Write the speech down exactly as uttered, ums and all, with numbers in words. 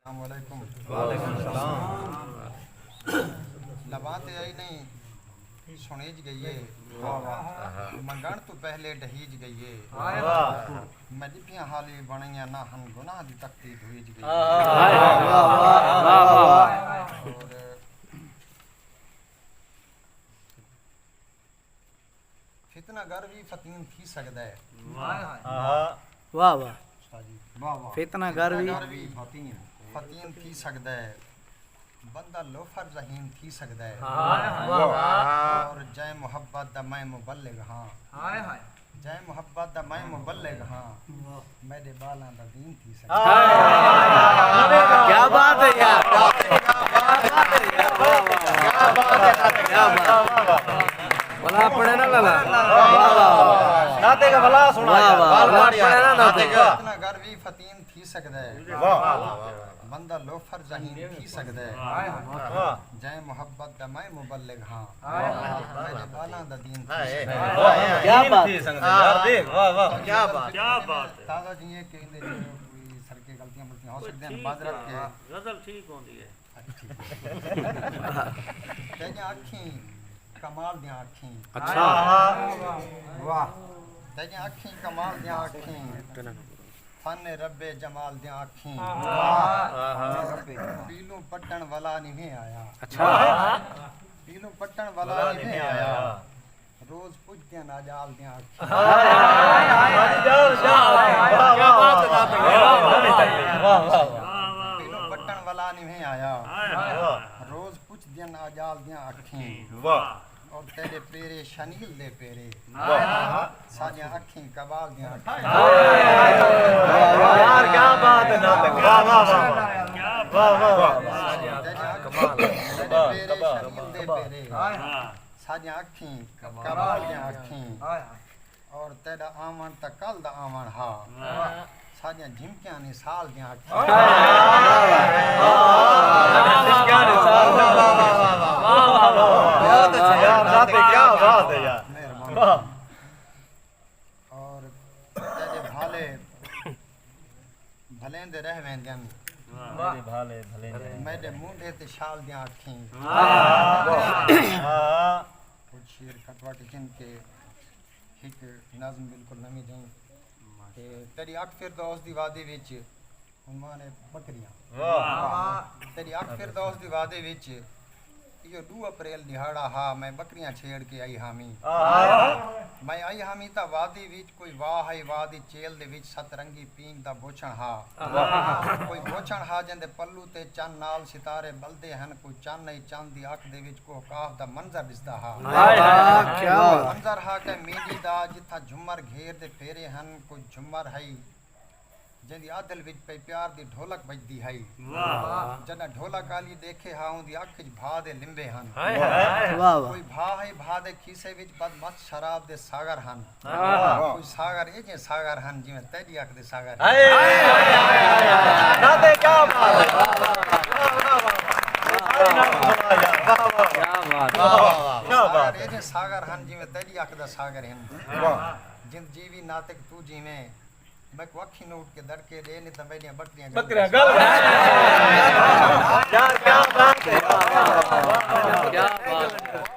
السلام علیکم۔ وعلیکم السلام۔ لباں تے آئی نہیں، سݨیج ڳئی ہے۔ واہ واہ۔ منگݨ توں پہلے ڈہیج ڳئی ہے۔ واہ۔ میں ݙبھیاں حالی بݨائیاں نہ ہن، گناہ دی تختی دھوئیج ڳئی ہے۔ واہ واہ۔ اور فتنہ گر وی فتین تھی سڳدا ہے۔ واہ واہ۔ استاد جی، واہ واہ۔ فتنہ گر وی۔ فتنہ گر وی فتین، فتین تھی سڳدا ہے۔ بندہ لوفر ذہین تھی سڳدا ہے۔ واہ واہ۔ اور جئیں محبت دا میں مبلغ ہاں۔ ہائے ہائے۔ جئیں محبت دا میں مبلغ ہاں۔ میݙے ٻالاں دا دین تھی سڳدا ہے۔ کیا بات ہے یار۔ کیا بات۔ بھلا پڑھے نا لالا۔ ناطے کا بھلا سݨا واہ یار۔ واہ۔ بھلا پڑھے نا ناطے کا۔ فتنہ گر وی فتین تھی سڳدا ہے۔ واہ واہ واہ۔ بندہ لوفر ذہین تھی سڳدا ہے۔ واہ۔ جئیں محبت دا میں مبلغ ہاں۔ میݙے ٻالاں دا دین تھی سڳدا ہے۔ کیا بات۔ تھی سڳدا ہے یار، دیکھ، واہ واہ، کیا بات۔ کیا بات ہے۔ تازہ جی ہے کہ ایندے وچ کوئی سرکے غلطیاں ملطیاں ہو سڳدیاں ہن، معذرت کے۔ غزل ٹھیک ہوندی ہے۔ اچھا، ٹھیک ہے۔ تیݙیاں اکھیں کمال دیاں اکھیں۔ اچھا۔ واہ۔ تیݙیاں اکھیں کمال دیاں اکھیں۔ فن رب جمال دیاں اکھیں۔ واہ۔ پیلوں پٹݨ والا نہیں آیا۔ اچھا۔ پیلوں پٹݨ والا نہیں آیا۔ روز پچھدیاں ناجال دیاں اکھیں۔ واہ واہ۔ پیلوں پٹݨ والا نہیں آیا۔ واہ۔ روز پچھدیاں ناجال دیاں اکھیں۔ واہ۔ اور تیݙے پیرے شنیل دے پیرے۔ واہ۔ ساݙیاں اکھیں کبال دیاں اکھیں۔ یار کیا بات ہے ناطق۔ واہ واہ واہ۔ واہ واہ واہ۔ تیݙے اکھیں، تیݙے پیرے شنیل دے پیرے۔ ساݙیاں اکھیں کبال دیاں اکھیں۔ اور تیݙا آوݨ تاں کل دا آوݨ ہا۔ ساݙیاں جھمکیاں نی سال دیاں اکھیں۔ بہت اچھا یار، ناطق کیا بات ہے یار۔ مہربانی۔ اور تیݙے بھالے بھلیندے رہ ویندن۔ میݙے بھالے بھلیندے۔ میݙے مونڈھے تے شال دیاں اکھیں۔ واہ۔ کجھ شعر کٹ وٹ گھن کے ہک نظم بالکل نویں ڄئیں۔ تے تیݙی اکھ فردوس دی وادی وچ عنوان ہے بکریاں۔ واہ۔ تیݙی اکھ فردوس دی وادی وچ ایہو ݙو اپریل ݙیہاڑا ہا، میں بکریاں چھیڑ کے آئی ہامی۔ آہا۔ میں آئی ہامی تاں وادی وچ کوئی واہ ہئی، واہ دی چیل دے وچ ست رنگی پینگ دا بوچھݨ ہا۔ واہ۔ کوئی بوچھݨ ہا جیندے پلو تے چن نال ستارے ٻلدے ہن، کوئی چن ہئی، چن دی اکھ دے وچ کوہ قاف دا منظر ݙسدا ہا۔ واہ، کیا بات۔ منظر ہا کہ میݙی دا، جتھاں جھمر گھیر دے پھیرے ہن، کوئی جھمر ہئی جیندی ادل وچ پئی پیار دی ڈھولک بجدی ہئی۔ واہ۔ جݙاں ڈھولک آلی ݙیکھے ہا، اوندی اکھ وچ بھا دے لمبے ہن۔ ہائے ہائے۔ واہ واہ۔ کوئی بھا ہئی، بھا دے کھیسے وچ بدمست شراب دے ساغر ہن۔ واہ۔ کوئی ساغر ایجھے ساغر ہن جیویں تیݙی اکھ دے ساغر ہن۔ ہائے۔ ناطق کیا بات ہے۔ واہ واہ۔ کیا بات۔ واہ واہ۔ ساغر ایجھے ساغر ہن جیویں تیݙی اکھ دا ساغر ہن۔ واہ۔ جند جیوی ناطق توں جیویں۔ میکوں اکھیں نوٹ کے دڑکے ݙے، نی تاں میݙیاں ٻکریاں ڳل ٻکریاں ڳل۔ یار، کیا بات ہے۔ کیا بات ہے۔